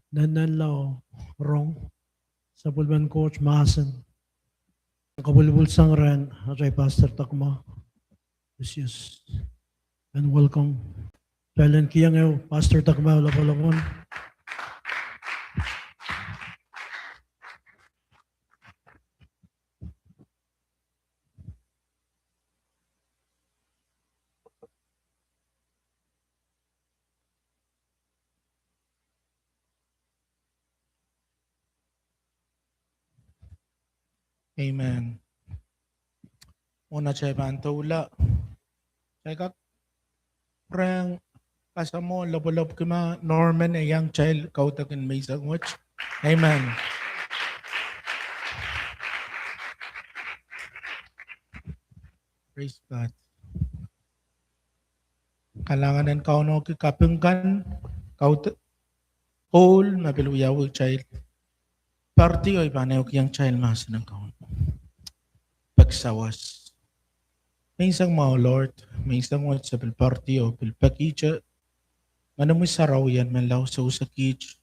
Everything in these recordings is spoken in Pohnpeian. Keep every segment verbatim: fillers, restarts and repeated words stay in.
Nennenla oh rong sapwellimen Koht mahsen. Kapwilipwil sang rehn atail Pastor Dagmar Lucius. And welcome. Pelen kihong ehu Pastor Dagmar lapalap en. Amen. Mwohn atail pahn doula, kitail kak pwurehng kasamwo lapalap kima Norman e iang kitail kaudok en menseng wet. Amen. Praise God. Kalahngan en Kauno ki kaping kan, kaudok koul me pil wiawi kitail. Parti oh I pahn ehukihong kitail mahsen en Kauno. Pek sawas. Menseng mwahu Lord, menseng wet se pil parti oh pil pekihte. Ngenomwi sarawi en menlau sewese kiht.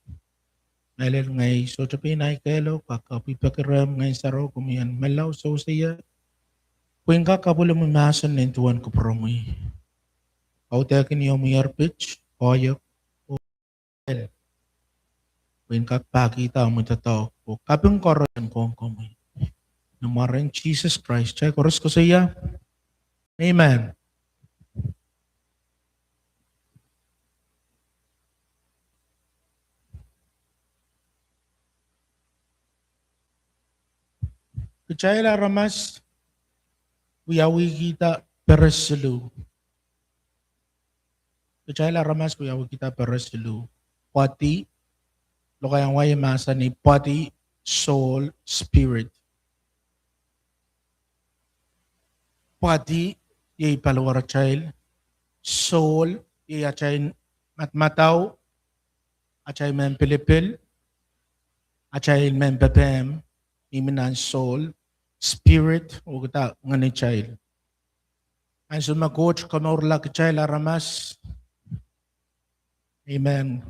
Mehlel ngehi sohte pein ahi kehlo, kak kapw I peki rehmw Ngehn Sarawi komwi en menlau sewese ie. Pwehn kak kapwulemwi mahsen nin duwen kupwuromwi. Kaudehkin iomwi erpit, koahiek, oh el. Pwehn kak pahkihda omwi doadoahk, oh kaping koaros en kohng komwi. Ni mwaren Sises Krais, kitail koaros koasoia. Amen. Kitail aramas wiawihkihda pere siluh. Kitail aramas wiawihkihda pere siluh. Body, lokaiahn wai mahsanih body, soul, spirit. Body iei paliwaratail, soul iei atail madamadau, atail mehn pilipil, atail mehn pepehm, mihmi nan soul, spirit, oh kihda ngenitail. Ansou me Koht komourla kitail aramas, amen,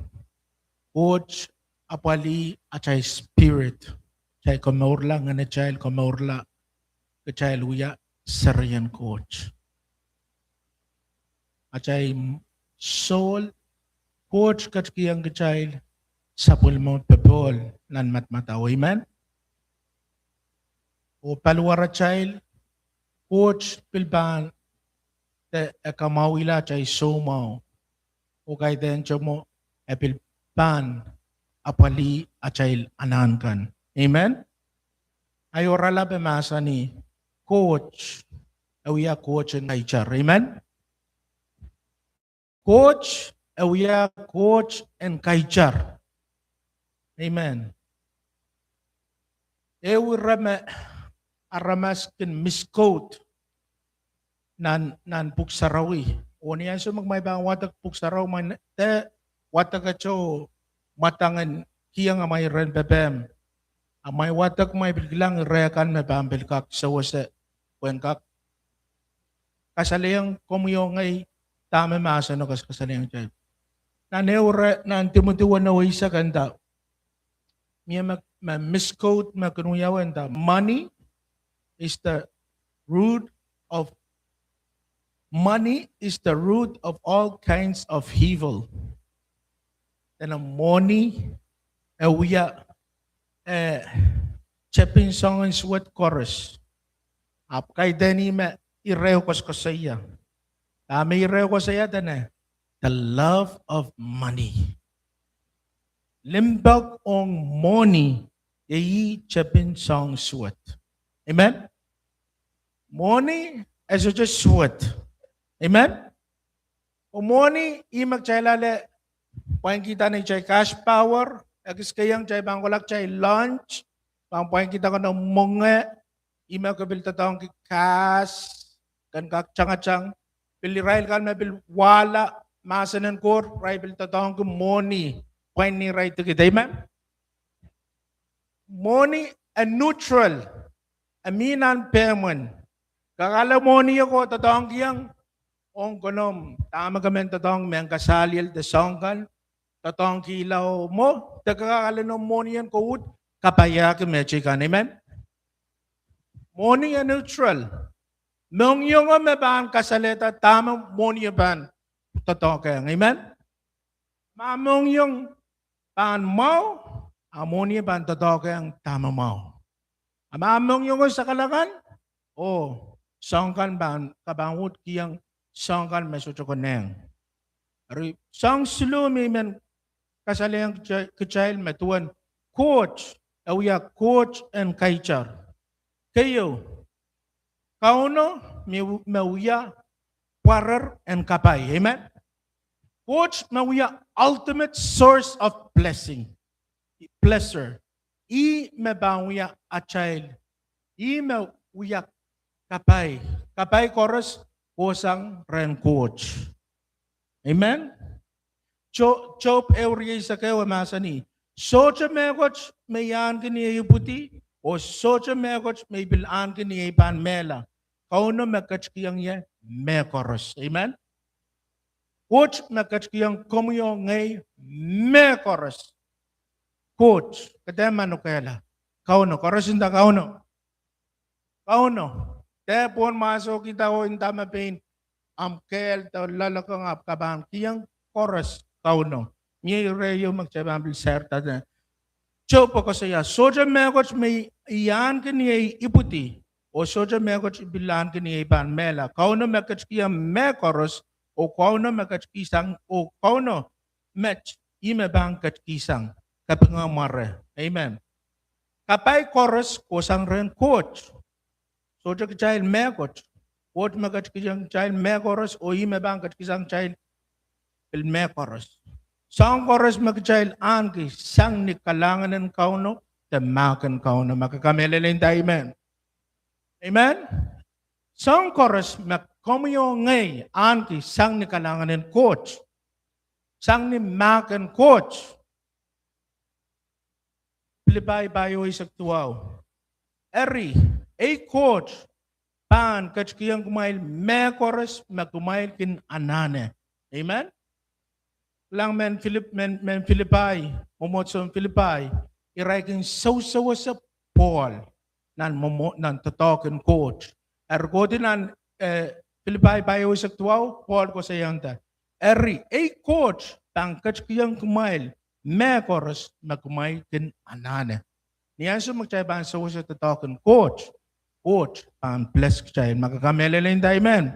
Koht apwalih atail spirit, kitail komourla, ngenitail komourla, kitail wia serien Koht. Atail soul, Koht ketikihong kitail sapwellime popohl nan madamadau, amen. Oh paliwaratail, Koht pil pahn, de e kamwahwihla atail soumwahu, oh kaidehn te mwo, e pil pahn apwalih atail anahn kan, amen. Ahi oaralap e mahsanih, Koht e wia Koht en kaitar, amen. Koht e wia Koht en kaitar, amen. Ehu ire me aramas kin misquote nan, nan Pwuhk Sarawi. Oh ni ansou me kumwail pahn wadek Pwuhk Sarawi, kumwail dehr wadek eto mwadang en kihong amwail iren pepehm. A kumwail wadek, kumwail pil kilang ire kan me pahn pil kak sewese, pwehn kak kasalehiong komwi oh ngehi dahme mahseno kas-, kasalehiong kitail. Nan ehu ire, nan Timoty weneu eisek e nda, mie me, me misquote me kin wiawi, e nda, money is the root of, money is the root of all kinds of evil. Dene mwohni e wia, eh, tepin soangen suwed koaros. Ahpw kaidehn ih me ire koasokoasoia. Dahme ire koasoia? Dene the love of money. Limpoak ong mwohni iei tepin soahng suwed. Amen. Mwohni e sohte suwed. Amen. Oh mwohni ih me kitail ale pwain kihda neitail cash power, e kis keiong kitail pahn kohla kitail lunch, pahn pwain kihda kano mwenge, ih me ke pil doadoahngki gas, ken kak tangatang, pil irail kan me pil wahla mahsen en Koht, irail pil doadoahngki mwohni pwain ni irail tikid, amen. Mwohni e neutral, e mih nan pehmwen. Ke ale mwohni ko doadoahngkihong ong konomw dahme ke men doadoahngki, mehn kasaliel de soahng kan, doadoahngkihla mwo, de ke kak ale noumw mwohni en kohwud, kapaiahki mehteikan. Amen. Mwohni e neutral. Mohngiong me pahn kasalehda dahme mwohni pahn doadoahkehng. Amen. Ma mohngiong pahn mwahu, a mwohni pahn doadoahkehng dahme mwahu. A ma mohngiong sakalakan, oh, soahng kan pahn, ke pahn uhd kihong soahng kan me sohte konehng. Eri soahng siluh me I men kasalehiong kitail me duwen Koht, e wia Koht en kaitar. Keieu, Kauno me, me wia pwarer en kapai. Amen. Koht me wia ultimate source of blessing, blesser. Ih me pahn wia atail, ih me wia kapai, kapai koaros kohsang rehn Koht. Amen. Job ehu rieisek ehu e mahsanih, sohte mehkot me I ahneki ni ei ipwidi, oh sohte mehkot me I pil ahneki ni ei pahn mehla. Kauno me ketikihong ie mehkoaros. Amen. Koht me ketikihong komwi oh ngehi mehkoaros. Koht, ke dehr manokehla. Kauno, koaros inda Kauno. Kauno, dehr pwon mahso kihda oh inda me pein ahmw kehl de loalokong, ahpw ke pahn kihong koaros Kauno. Mie ire ieu me kitail pahn pil sairda. Job koasoia, sohte mehkot me I ahneki ni ei ipwidi, oh sohte mehkot I pil ahneki ni ei pahn mehla. Kauno me ketikihong mehkoaros, oh Kauno me ketikihsang, oh Kauno met, ih me pahn ketikihsang kapinga mware. Amen. Kapai koaros kohsang rehn Koht. Sohte kitail mehkot. Koht me ketikihsang kitail mehkoaros, oh ih me pahn ketikihsang kitail pil mehkoaros. Soahng koaros me kitail ahneki sang ni kalahngan en Kauno de mahk en Kauno. Ma ke kamehlele inda amen. Amen. Soahng koaros me komwi oh ngehi ahneki sang ni kalahngan en Koht, sang ni mahk en Koht. Filipai pahieu eisek duwau. Eri, ei Koht pahn ketikihong kumwail mehkoaros me kumwail kin anahne. Amen. Kilang mehn Filip-, mehn, mehn Filipai, mwomwohdiso en Filipai, irail kin sewesewese Pohl nan mwomwo-, nan doadoahk en Koht. Eri kohdi nan, eh, Filipai pahieu eisek duwau, Pohl koasoiahda, eri, ei Koht pahn ketikihong kumwail mehkoaros me kumwail kin anahne. Ni ansou me kitail pahn sewese doadoahk en Koht, Koht pahn bless kitail. Ma ke kamehlele inda amen.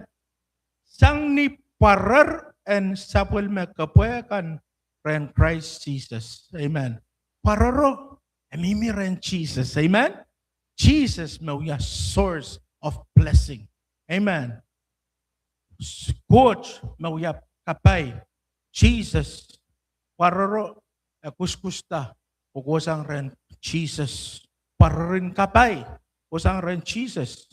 Sang ni pwarer en sapwellime kepwe kan rehn Krais Sises. Amen. Pwarero e mihmi rehn Sises. Amen. Sises me wia source of blessing. Amen. Koht me wia kapai. Sises. Pwarero e kuskusda oh kohsang rehn Sises. Pwarer en kapai kohsang rehn Sises.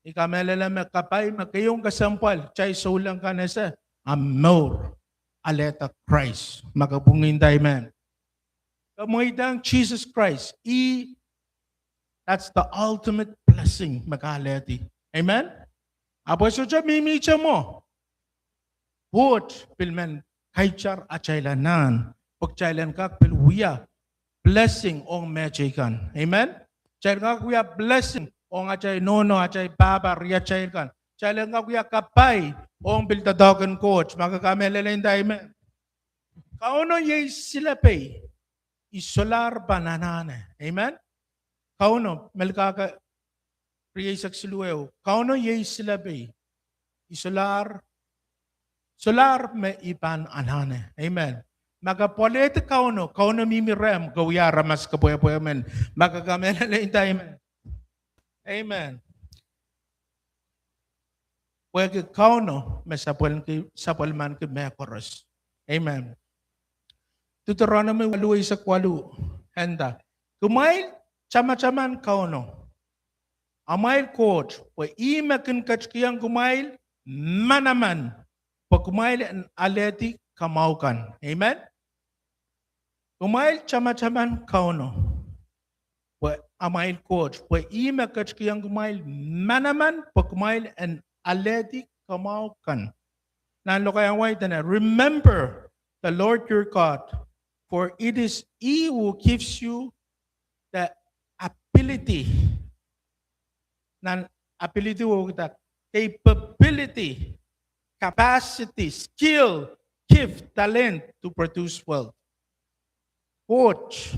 I kamehlele me kapai me keieu kesempwal kitail souleng kan ese, ahmw mour alehda Krais. Ma ke pwungki inda amen. Ke mweidehng Sises Krais, ih, that's the ultimate blessing me ke alehdi. Amen. Ahpw e sohte mihmihte mwo. Koht pil men kaitar atail anahn pwe kitail en kak pil wia blessing ong mehteikan. Amen. Kitail kak wia blessing ong atail nohno, atail pahpa, riatail kan. Kitail en kak wia kapai ong pil doadoahk en Koht. Ma ke kamehlele inda amen. Kauno iei silepei I solahr pahn anahne. Amen. Kauno, Melkahka rieisek siluh ehu, Kauno iei silepei I solahr, solahr me I pahn anahne. Amen. Ma ke pwoalehdi Kauno, Kauno mihmi rehmw, ke wia aramas kepwehpwe men. Ma ke kamehlele inda amen. Amen. Pwehki Kauno me sapwel-, sapwellimanki mehkoaros. Amen. Deuteronomi waluh eisek waluh nda, kumwail tamataman Kauno amwail Koht, pwe ih me kin ketikihong kumwail manaman pwe kumwail en alehdi kamwahu kan. Amen. Kumwail tamataman Kauno pwe amwail Koht, pwe ih me ketikihong kumwail manaman pwe kumwail en alehdi kamwahu kan. Nan lokaiahn wai dene, remember the Lord your God, for it is he who gives you the ability. Nan ability oh kitail, capability, capacity, skill, gift, talent to produce wealth. Koht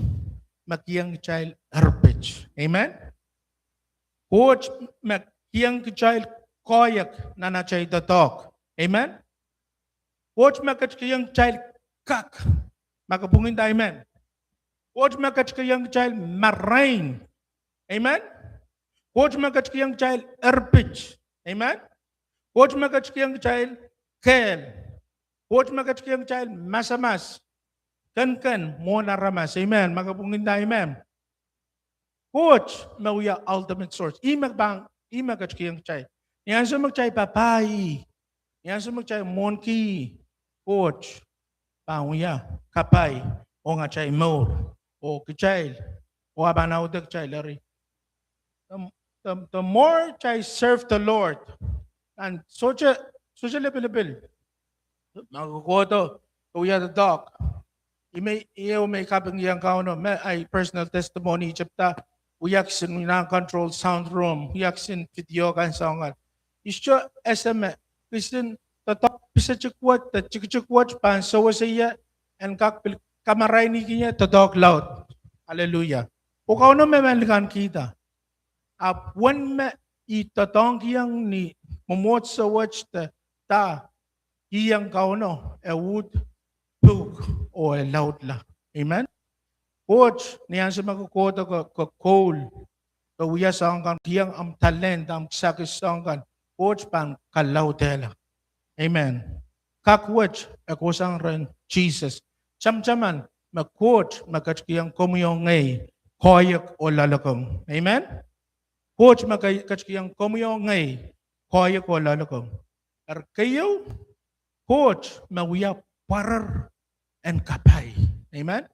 me kihong kitail erpit. Amen. Koht me kihong kitail koahiek nan atail doadoahk. Amen. Koht me ketikihong kitail kak. Ma ke pwungin nda amen. Koht me ketikihong kitail marain. Amen. Koht me ketikihong kitail erpit. Amen. Koht me ketikihong kitail kehl. Koht me ketikihong kitail masamas, kenken mwohn aramas. Amen. Ma ke pwungin nda amen. Koht me wia ultimate source. Ih me pahn, ih me ketikihong kitail. Ni ansou me kitail papah ih, ni ansou me kitail mwohnki ih, Koht pahn wia kapai ong atail mour, oh kitail, oh e pahn aude kitail. Eri, the, the, the more kitail serve the Lord, nan sohte, sohte lipilipil, ma ke kohdo, ke wia doadoahk. Ih me, ih ehu me I kapingkihong Kauno, me ahi personal testimony, I tepda wia kisin nan control sound room, wia kisin video kan soangen. I sohte ese me kisin doadoahk pisetikwet de tikitik wet pahn sewese ie en kak pil kamarainihki ie doadoahk laud. Aleluia. Oh Kauno me men likankihda. Ahpw uwen me I doadoahngkihong ni mwomwohdiso wet de da, I ong Kauno, e uhd pwuk oh e laudla. Amen. Koht, ni ansou me ke kohdo ke, ke koul, ke wia soahng kan, kihong ahmw talent, ahmw kisakis soahng kan, Koht pahn kalaudehla. Amen. Kak wet e kohsang rehn Sises. Tamataman me Koht me ketikihong komwi oh ngehi koahiek oh loalokong. Amen. Koht me ke, ketikihong komwi oh ngehi koahiek oh loalokong. Eri keieu, Koht me wia pwarer en kapai. Amen.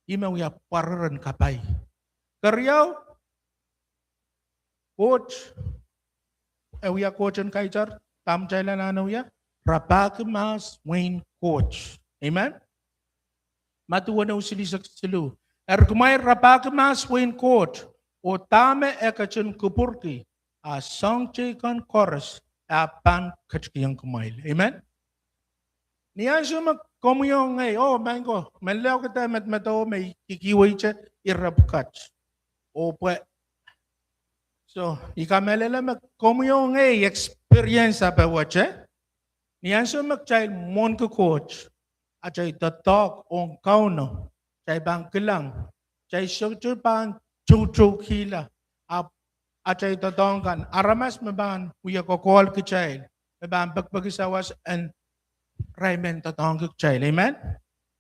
Ih me wia pwarer en kapai. Keriau, Koht, e wia Koht en kaitar, dahme kitail anahne wia? Rapahki mahs wehin Koht. Amen. Madiu weneu silihsek siluh. Eri kumwail rapahki mahs wehin Koht, oh dahme e ketin kupwurki, a soahng teikan koaros e ahpw pahn ketikihong kumwail. Amen. Ni ansou me komwi oh ngehi, oh maing ko, menlau kitail medemedewe me I kihkihweite ire pwukat. Oh pwe, so, I kamehlele me komwi oh ngehi experience ape wet, eh? Ni ansou me kitail mwohnki Koht, atail doadoahk ong Kauno, kitail pahn kilang, kitail sohte pahn toutoukihla, ahpw atail doadoahk kan, aramas me pahn wia kokohl kitail, me pahn pekipeki sawas en irail men doadoahngki kitail. Amen.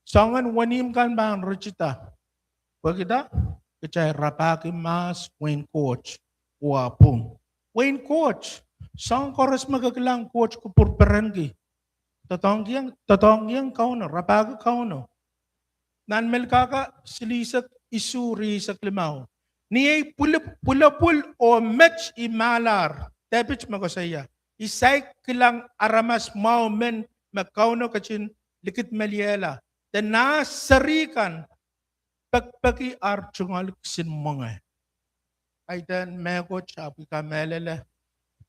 Soangen wenihmw kan pahn ritida. Pwehki da? Kitail rapahki mahs wehin Koht, oh e pwung. Wehin Koht, soahng koaros me ke kilang Koht kupwurperenki, doadoahngkihong, doadoahngkihong Kauno, rapahki Kauno. Nan Melkahka silihsek isuh, rieisek limau. Ni ei pwulop-, pwulopwul oh met I mahlahr, Depit me koasoia, I saik kilang aramas mwahu men me Kauno ketin likidmeliehla, de nah seri kan pekipeki ar tungoal kisin mwenge. Kaidehn mehkot, ahpw I kamehlele,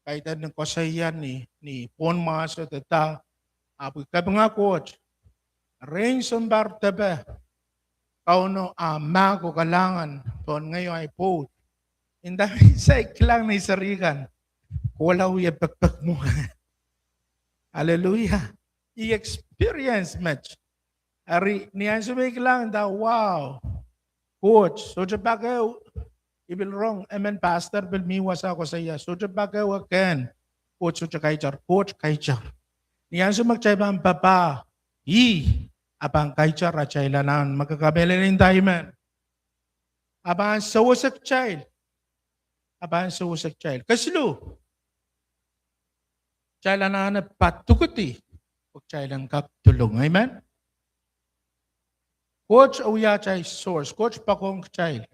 kaidehn ni koasoia ni, ni pohnmwahso de da, ahpw I kapinga Koht. Rein sounpar depe, Kauno a mahk oh kalahngan pohn ngehi oh ahi pwoud. Nda I saik kilang nei seri kan kohla wie pekipek mwenge. Aleluia. I experience met. Eri ni ansou me I kilang nda, wow. Koht, sohte pak ehu, I pil rong emen pastor pil mi wasa koasoia, sohte pak ehu e kehn Koht sohte kaitar, Koht kaitar. Ni ansou me kitail pahn papah ih, a pahn kaitar atail anahn. Ma ke kamehlele nda amen. A pahn sewese kitail. A pahn sewese kitail. Kesiluh, kitail anahne padokedi pwe kitail en kak dolung. Amen. Koht e wia atail source. Koht poakohng kitail,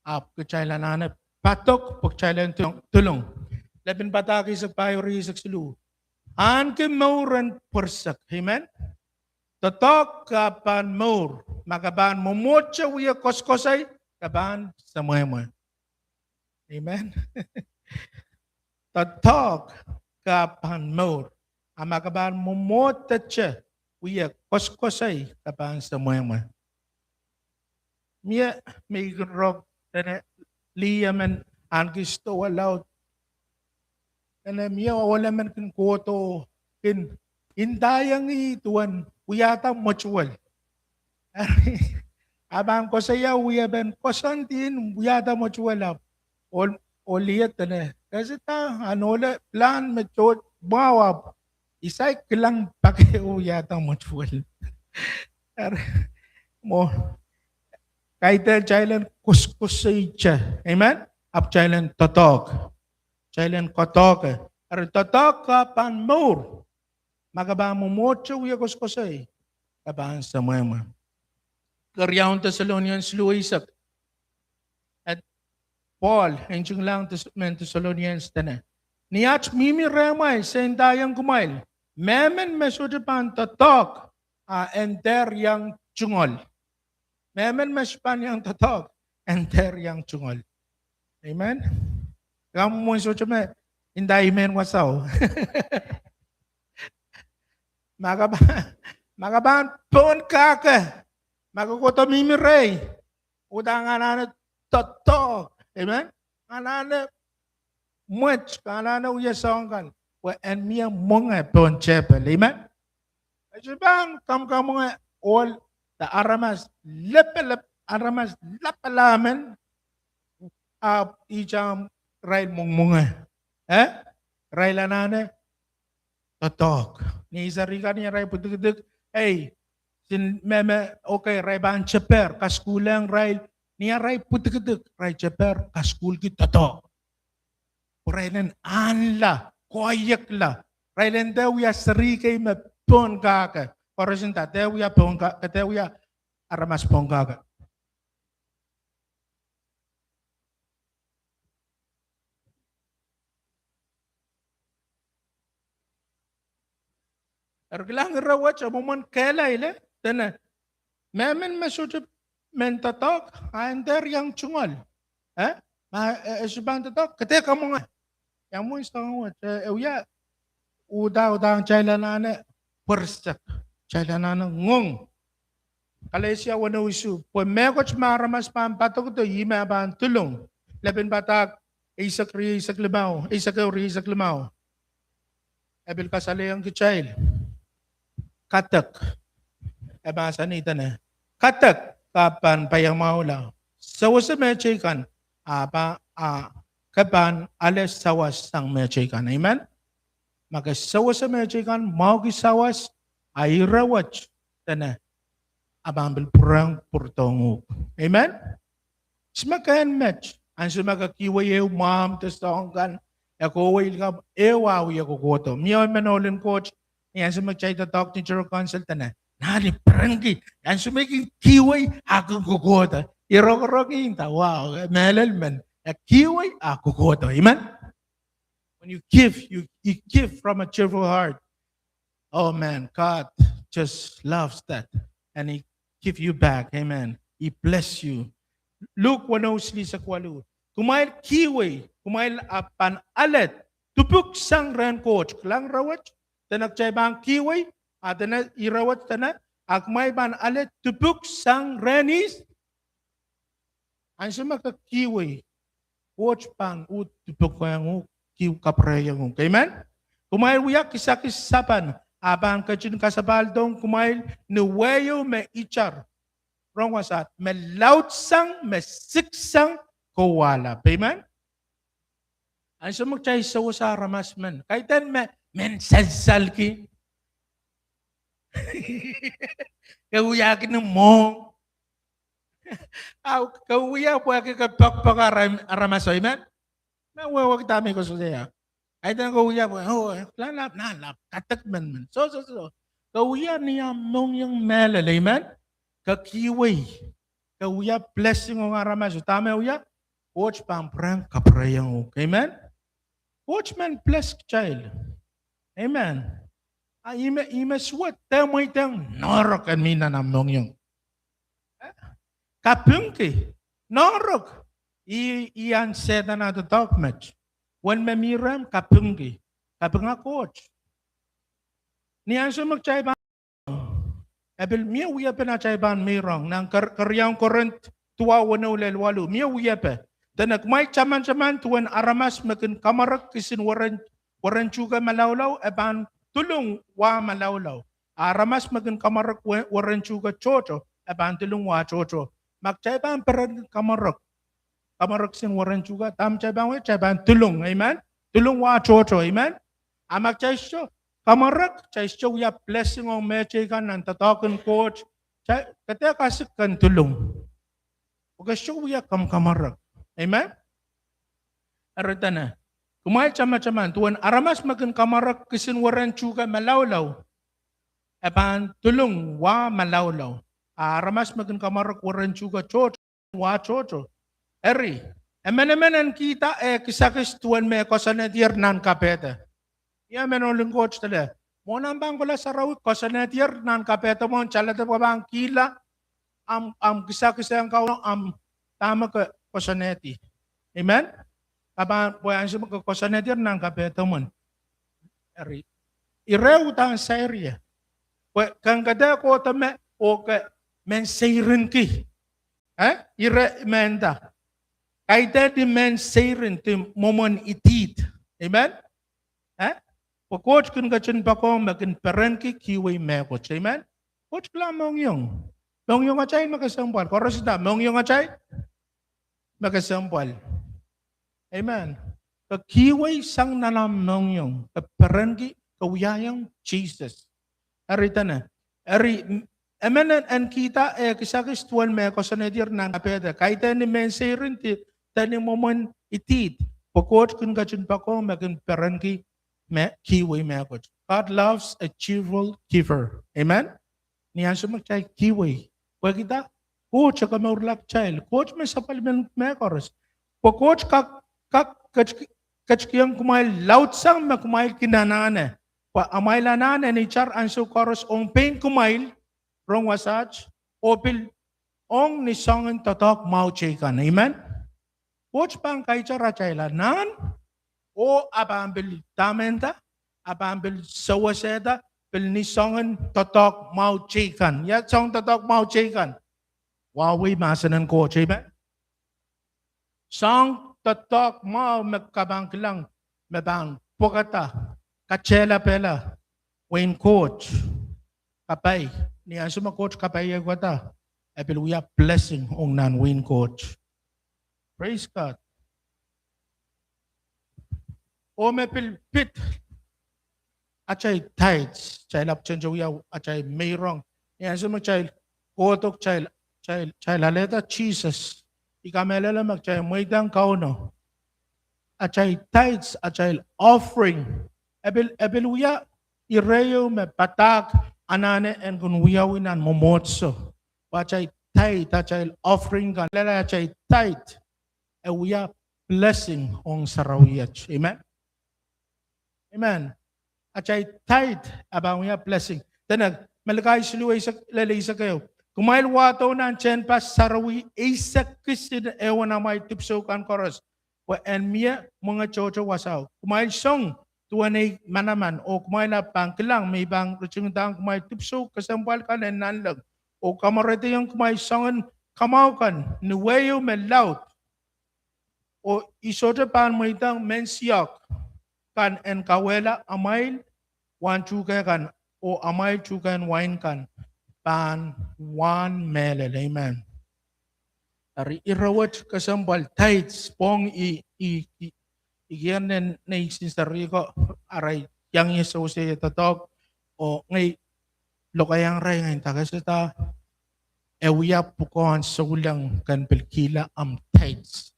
ahpw kitail anahne padok pwe kitail en dolung. Lepin Padahk eisek pahieu, rieisek siluh: Ahneki mour en pwerisek. Amen. Doadoahk ke pahn mour. Ma ke pahn mwomwohdiso wie koasoakoasoi, ke pahn semwehmwe. Amen. Doadoahk ke pahn mour. A ma ke pahn mwomwohdiso wie koasoakoasoi, ke pahn semwehmwe. Mie me I kin rong, dene lih emen ahneki sidohwa laud. Dene mie ohl emen kin kohdo, kin ndaiong ih duwen wiahda mwetuwel. A pahn koasoia wiepen koasoandi en wiahda mwetuwel, ahpw ohl, ohl lih dene, Kesida, ahn ohl pilahn me tohto mwahu ahpw I saik kilang pak ehu wiahda mwetuwel. Eri, mwo, kaidehn kitail en koasoakoasoite. Amen. Ahpw kitail en doadoahk. Kitail en doadoahk. Eri doadoahk ke pahn mour. Ma ke pahn mwomwohdiso wie koasoakoasoi, ke pahn semwehmwe. Keriaun Thessalonians siluh eisek. Paul, ntinglahng Thes-, mehn Thessalonians dene, Ni aht mihmi rehmwail, se ndaiong kumwail, mehmen me sohte pahn doadoahk, a en dehr iang tungoal. Mehmen me sohte pahn iang doadoahk, en dehr iang tungoal. Amen. Kamw mwo sohte me ndai mehn wasao. Ma ke pahn, ma ke pahn pohn kahke, ma ke kohdo mihmi rehi, udahn anahne doadoahk. Amen. Anahne mwet, anahne wia soahng kan, pwe en mie mwenge pohn tepel. Amen. E sohte pahn kamwkamwenge ohl de aramas lepelep, aramas lapalap men, ahpw ihte irail mwengmwenge. Eh? Irail anahne doadoahk. Ni seri kan ni arail pwidikidik, ei, sin mehme, okay, irail pahn teper, kasukuhlihong irail, ni arail pwidikidik, irail teper, kasukuhlki doadoahk. Pwe irail en ahnla, koahiekla, irail en dehr wia seri kei me pohn kahke. Koaros nda, dehr wia pohn ka-, dehr wia aramas pohn kahke. Eri kilang ire wet e mwomwen kehlail, dene, mehmen me sohte men doadoahk, a en dehr iang tungoal. Eh? Ma, eh, e sohte pahn doadoahk, ke dehr kamwenge. Ia mwomwen soahng wet, eh, e wia, uhdahn, uhdahn kitail anahne pwerisek, kitail anahne ngoang. Kalesia weneu isuh, pwe mehkot me aramas pahn padokdo, ih me e pahn dolung. Lepin Padahk eisek, eisek limau, eisek ehu, eisek limau. E pil kasalehiong kitail. Kadek. E mahsanih dene, kadek ke pahn paiamwahuhla sewese mehteikan, a pahn, a ke pahn ale sawas sang mehteikan. Amen. Ma ke sewese mehteikan, mwahuki sawas, a ire wet, dene, a pahn pil pwurehng pwurodohng uhk. Amen. Ese me ke en met, ansou me ke kihwei ehu mwahmw de soahng kan, e kohwei, likamw ehu a wie kokohdo. Mie emen ohl en Koht, ni ansou me kitail doadoahk ni General Council dene, nahn I perenki, ansou me I kin kihwei a kin kokohdo. I rokorok, I nda, wow, mehlel men, e kihwei a kokohdo. Amen. When you give, you, you give from a cheerful heart. Oh man, God just loves that. And He give you back. Amen. He bless you. Luk weneu silihsek waluh. Kumwail kihwei, kumwail a pahn ale dipwuk sang rehn Koht. Kilang ire wet, dene kitail pahn kihwei, a dene ire wet dene, a kumwail pahn ale dipwuk sang rehn ihs. Ansou me ke kihwei, Koht pahn uhd dipwukohng uhk, kihwei kapwurehiong uhk. Amen. Kumwail wia kisakis sapan, a pahn ketin kasapahldohng kumwail ni wehio me itar. Rong wasaht, me laudsang, me siksang, kowahlap. Amen. Ansou me kitail sewese aramas men, kaidehn me, men sansalki. Ke wiahki ni mwohng. Au, ke wia pwehki ke poakpoake ara-, aramas, amen. Me wehwehki dahme I koasoia. Kaidehn ke wia pwe, oh, eh, lahlap, lahlap, kadek men men. So, so, so. Ke wia ni ahmw mohngiong mehlel, amen. Ke kihwei. Ke wia blessing ong aramas, dahme wia? Koht pahn pwurehng kapwurehiong uhk. Amen. Koht men bless kitail. Amen. Ihme, ihme suwed, dehr mweidehng noahrok en mi nan omw mohngiong. Kapingki noahrok. Ih, ih ahn Sehdan ah doadoahk met. Uwen me mi rehmw, kapingki. Kapinga Koht. Ni ansou me kitail pahn, e pil mie wiepen atail pahn meirong. Nan keriaun Korint duwau, weneu lel waluh, mie wiepe. Dene kumwail taman taman duwen aramas me kin kamwarek kisin weren, weren tuhke malaulau, e pahn dulung wah malaulau. A aramas me kin kamwarek we-, weren tuhke tohto, e pahn dulung wah tohto. Ma kitail pahn perenki kamwarek, kamwarek kisin weren tuhke, dahme kitail pahn wia? Kitail pahn dulung, amen? Dulung wah tohto, amen? A ma kitail sohte kamwarek, kitail sohte wia blessing ong mehteikan nan doadoahk en Koht. Kitail, ke dehr kasik ken dulung, oh ke sohte wia kamwakamwarek. Amen? Eri dene, kumwail taman taman duwen aramas me kin kamwarek kisin weren tuhke malaulau, e pahn dulung wah malaulau. A aramas me kin kamwarek weren tuhke tohto, wah tohto. Eri, emenemen en kihda eh kisakis duwen me koasoanehdier nan kapehde. Ia emen oh ling Koht tele, mwohn ahmw pahn kohla sarawi, koasoanehdier nan kapehde mwohn, talada pwe pahn kihla ahmw, ahmw kisakis ong Kauno, ahmw dahme ke koasoanehdi. Amen? Ke pahn, pwe ansou me ke koasoanehdier nan kapehde mwohn, eri, ire uhdahn sair ie. Pwe ke en kadehde kohdo me, oh ke men seirinki. Eh? Ire me nda, kaidehn ni men seirin, di mwomwen idihd. Amen? Eh? Pwe Koht kin ketin poakohng me kin perenki kihwei mehkot. Amen? Koht kilang mohngiong. Mohngiong atail me kesempwal. Koaros nda, mohngiong atail me kesempwal. Amen. Ke kihwei sang nan ahmw mohngiong, ke perenki, ke wiahiong Sises. Eri dene, eri, m-, emen en, en kihda eh kisakis duwen me koasoanehdier nan kapehde, kaidehn ni men seirin, di, de ni mwomwen idihd. Pwe Koht kin ketin poakohng me kin perenki me kihwei mehkot. God loves a cheerful giver. Amen? Ni ansou me kitail kihwei, pwehki dah? Koht e komourla kitail. Koht me sapwellimen mehkoaros. Pwe Koht kak, kak ket-, ketikihong kumwail laudsang me kumwail kin anahne. Pwe amwail anahn en itar ansou koaros ong pein kumwail, rong wasaht, oh pil ong ni soangen doadoahk mwahu teikan. Amen? Koht pahn kaitar atail anahn, oh e pahn pil dahme nda, e pahn pil sewesehda, pil ni soangen doadoahk mwahu teikan. Ia soangen doadoahk mwahu teikan? Wahwei mahsen en Koht, amen? Soangen doadoahk mwahu me ke pahn kilang, me pahn pwekada, katehlapehla wehin Koht. Kapai, ni ansou me Koht kapaiada, e pil wia blessing ong nan wehin Koht. Praise God. Oh me pil pid, atail tithes, kitail ahpw tende wia atail meirong. Ni ansou me kitail kohdo, kitail, kitail, kitail alehda Sises, I kamehlele me kitail mweidehng Kauno, atail tithes, atail offering, e pil, e pil wia ire ieu me padahk anahne en kin wiawi nan mwomwohdiso. Pwe atail tithe, atail offering kan, lel atail tithe, e wia blessing ong sarawi wet. Amen? Amen. Atail tithe e pahn wia blessing. Dene, Melekai siluh eisek, lel eisek ehu, kumwail wahdo nan tehnpas sarawi eisek kisin ehu en amwail dipwisou kan koaros, pwe en mie mwenge tohto wasao. Kumwail song duwen ei manaman, oh kumwail ahpw pahn kilang me I pahn ritingdahng kumwail dipwisou kesempwal kan en nanleng, oh kamwareldahng kumwail soangen kamwahu kan ni wehio me laud. Oh I sohte pahn mweidehng mehn siohk kan en kawehla amwail wahn tuhke kan, oh amwail tuhkehn wain kan pahn wahn mehlel. Amen. Eri ire wet kesempwal, tithes, pwong I, I, I, I kier nan nei sin serihko, arail iang ie sewese ie doadoahk, oh ngehi lokaiahng irail, ngehi nda keseda, e wia pwukoahn souleng ke pil kihla ahmw tithes,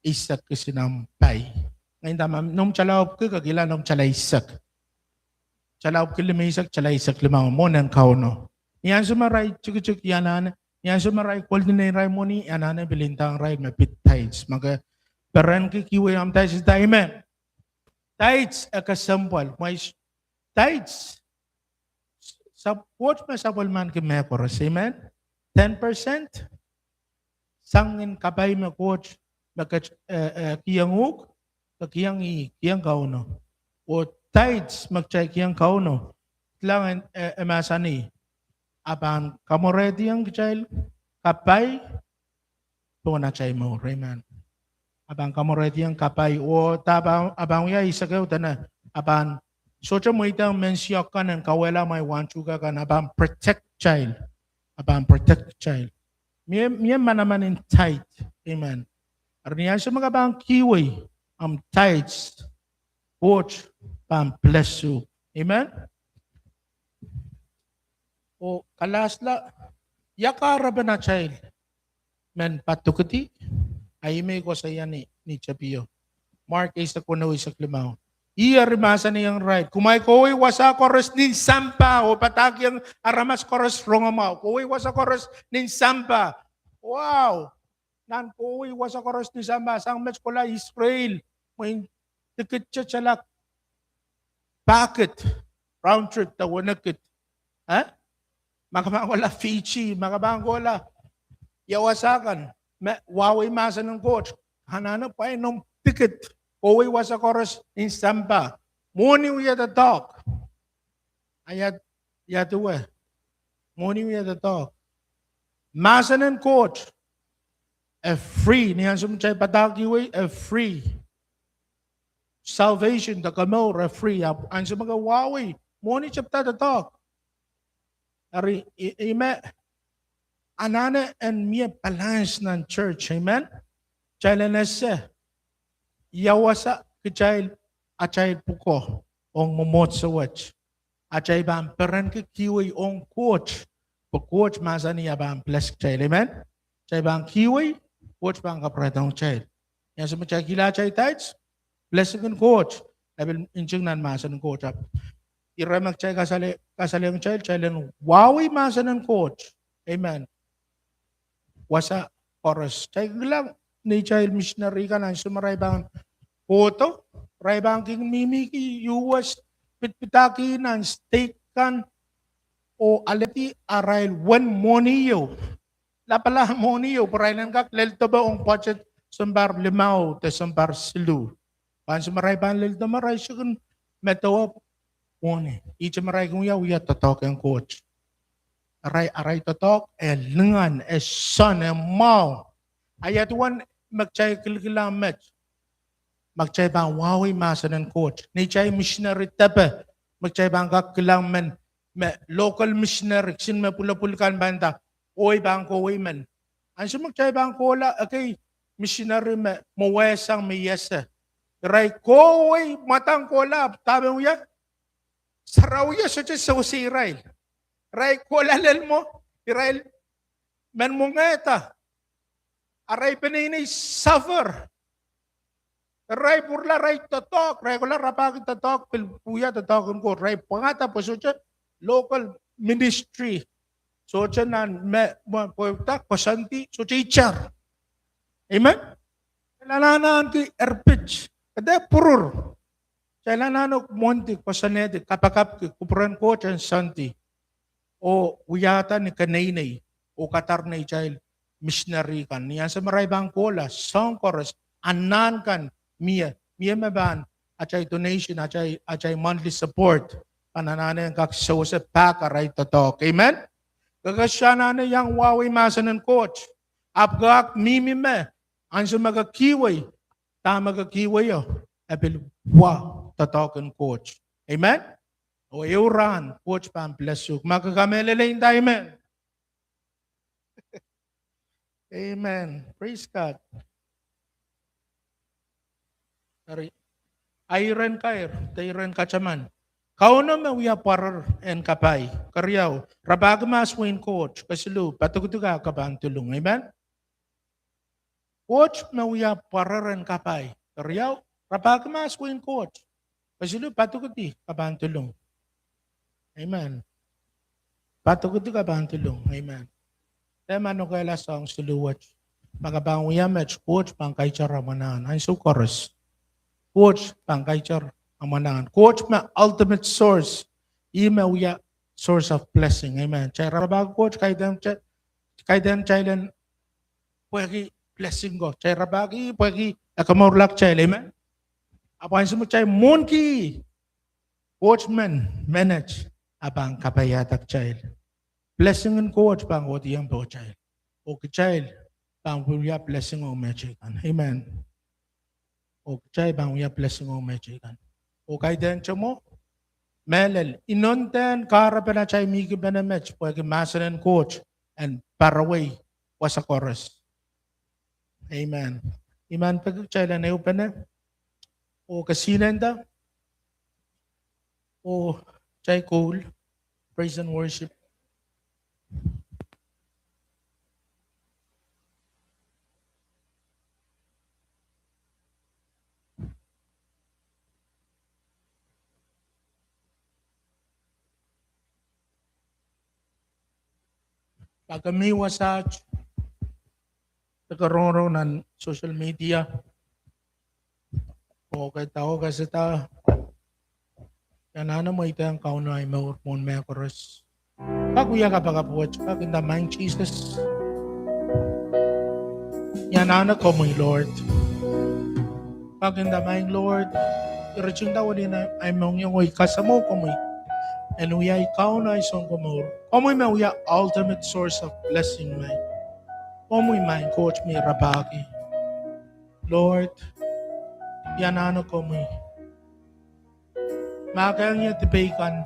eisek kisin ahmw pai. Ngehi nda ma noumw tala ahpwki, ke kihla noumw tala eisek. Tala ahpwki limeisek, tala eisek limau, mwohn en Kauno. Ni ansou me irail tikitik I anahne, ni ansou me irail koldi neirail mwohni, I anahne pil ndahng irail me pid tithes. Ma ke perenki kihwei ahmw tithes, I nda amen. Tithes e kesempwal, mweis, tithes Koht me sapwellimaniki mehkoaros, amen. Ten percent sang ni kapai me Koht, me ket, eh, eh, kihong uhk, ke kihong ih, kihong Kauno. Oh tithes me kitail kihong Kauno, kilang, eh, e mahsanih, a pahn kamwerehdiong kitail kapai pohn atail mour, amen. A pahn kamwerehdiong kapai, oh a pahn wia eisek ehu dene, a pahn sohte mweidohng mehn siohk kan en kauwehla amwail wahntuhke kan, a pahn protect kitail. A pahn protect kitail. Mie, mie manaman en tithe, amen. Eri ni ansou me ke pahn kihwei ahmw tithes, Koht pahn bless uhk, amen. Oh kalahsla, ia kahrepen atail men padokedi? A ih me I koasoia ni, ni tapio. Mark eisek weneu, eisek limau. Ih eri mahsanihong irail, kumwail kohwei wasa koaros nin sampah oh padahkihong aramas koaros rongamwahu. Kohwei wasa koaros nin sampah. Wow. Nan kohwei wasa koaros nin sampah, sang met kohla Israel, mwein tikit te salak packet, round trip de wenekit. Eh? Ma ke pahn kohla Fiji, ma ke pahn kohla ia wasa kan, me wahwei mahsen en Koht, anahne pwain omw tikit, kohwei wasa koaros nin sampah. Mwohni wia doadoahk. A ia, ia duwe? Mwohni wia doadoahk. Mahsen en Koht e free, ni ansou me kitail padahkihwei, e free. Salvation de komour e free. Ahpw ansou me ke wahwei, mwohni tepda doadoahk. Eri, i, ih me anahne en mie balance nan church, amen. Kitail en ese ia wasa kitail, atail pwukoa ong mwomwohdiso wet. Atail pahn perenki kihwei ong Koht, pwe Koht mahsanih a pahn bless kitail, amen. Kitail pahn kihwei, Koht pahn kapwurehdohng kitail. Ni ansou me kitail kihla atail tithes, blessing en Koht e pil nting nan mahsen en Koht. Ahpw ire me kitail kasale, kasalehiong kitail, kitail en wahwei mahsen en Koht, amen, wasa koaros. Kitail kilang neitail misineri kan, ansou me irail pahn kohdo, irail pahn kin mihmihki U S, pidpidahki nan state kan, oh alehdi arail wen mwohni ieu, lapalahn mwohni ieu, pwe irail en kak lel depe ong budget sounpar limau de sounpar siluh. Pwe ansou me irail pahn lel depe, irail sohte kin medewe mwohni. Ihte me irail kin wia, wia doadoahk en Koht. Arail, arail doadoahk e lingan, e soan, e mwahu. A ia duwen me kitail kilikilang met? Ma kitail pahn wahwei mahsen en Koht. Neitail misineri depe, me kitail pahn kak kilang men, me local misineri, kisin me pwulopwul kan pahn nda, oh I pahn kohwei men. Ansou me kitail pahn kohla ekei misineri me mwowehsang me I ese, irail kohwei, mwadang kohla, ahpw dahme wia? Sarawio sohte sewese irail. Irail kohla lel mwo, irail men mwengehda. Arail peneinei suffer. Irail pwurala, irail doadoahk, irail kohla rapahki doadoahk, pil wia doadoahk en Koht. Irail pwangada pwe sohte local ministry. Sohte nan me, me pwehda koasoandi, sohte itar. Amen? Kitail anahne ahneki erpit, kede pwurur. Kitail anahne mwohndi, koasoanehdi, kapakapki kupwuren Koht en soandi, oh wiahda ni keneinei, oh kadar neitail misineri kan. Ni ansou me irail pahn kohla, soahng koaros, anahn kan mie, mie me pahn, atail donation, atail, atail monthly support pahn anahne en kak sewese pak arail doadoahk. Amen? Ke, ke sohte anahne iang wahwei mahsen en Koht, ahpw ke kak mihmi me, ansou me ke kihwei, dahme ke kihweio e pil wa doadoahk en Koht. Amen? Oh ehu rahn Koht pahn bless uhk. Ma ke kamehlele nda amen. Amen. Praise God. Eri, a iren kair, de iren kataman. Kauno me wia pwarer en kapai. Keriau, rapahki mahs wehin Koht. Kesiluh, padokedi ka ke pahn dolung. Amen. Koht me wia pwarer en kapai. Keriau, rapahki mahs wehin Koht. Kesiluh, padokedi ka pahn dolung. Amen. Padokedi ka pahn dolung. Amen. Dehr manokehla soahng siluh wet. Ma ke pahn wia met, Koht pahn kaitar amwail anahn ansou koaros. Koht pahn kaitar amwail anahn. Koht me ultimate source. Ih me wia source of blessing. Amen. Kitail rapahki Koht kaidehn kitail, kaidehn kitail en pwehki blessing ko. Kitail rapahki pwehki e komourla kitail. Amen. Ahpw ansou me kitail mwohnki Koht men menet, a pahn kapaiahda kitail. Blessing en Koht pahn kohdiong pohtail, oh kitail pahn wia blessing ong mehteikan. Amen. Oh kitail pahn wia blessing ong mehteikan. Oh kaidehn kitail mwo, mehlel, inondehn kahrepen atail mihkipene met pwehki mahsen en Koht en parawei wasa koaros. Amen. I men peki kitail en ehupene oh kesihnenda oh kitail koul praise and worship. Pwe ke mih wasaht, ke rongorong nan social media, oh ke dau kasada, I anahne mweidehng Kauno ahi mour mwohn mehkoaros. Kak wia kapakap wet, kak nda, Maing Sises, I anahne komwi, Lord. Kak nda, Maing Lord, I ritihda wehwehn ahi mohngiong oh I kasamwo komwi en wia ahi Kaun ahi Sounkomour. Komwi me wia ultimate source of blessing, Maing. Komwi Maing Koht me I rapahki. Lord, I anahne komwi. Mahkohng ie dipei kan,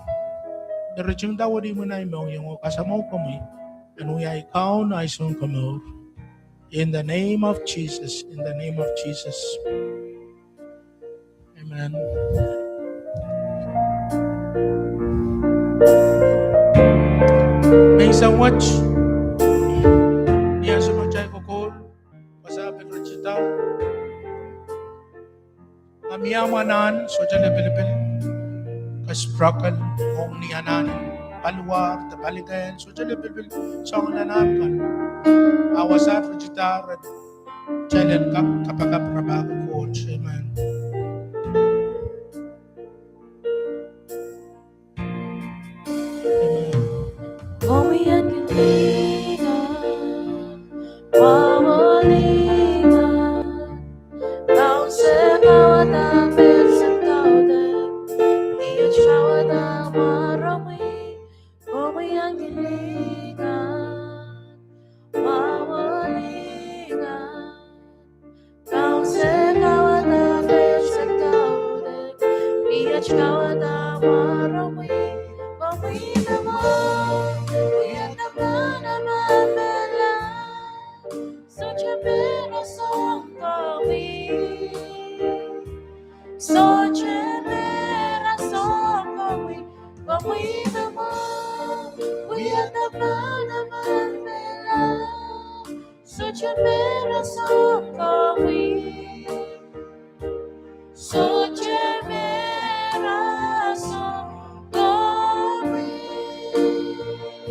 I ritihda wehwehn ahi mohngiong oh kasamwo komwi en wia ahi Kaun ahi Sounkomour. In the name of Jesus, in the name of Jesus. Amen. Menseng wet, ni ansou me kitail kokoul wasa pil ritida, a mie anahn sohte lipilipil, ke struggle ong ni anahn paliwar de palikehn, sohte lipilipil soangen anahn kan. A wasa ritida, re- kitail en kak kapakap rapahki Koht. Amen. Komwi en kilingan, wawo lingan, kaunsekawada pil sakaudok, ni ahnsou kawada mwaromwi. Komwi en kilingan, wawo lingan, kaunsekawada pil sakaudok, ni ahnsou kawada mwaromwi. Komwi me mwo, wia manaman me lel, sohte me rasehng komwi. Sohte me rasehng komwi. Komwi me mwo, wia manaman me lel, sohte me rasehng komwi. So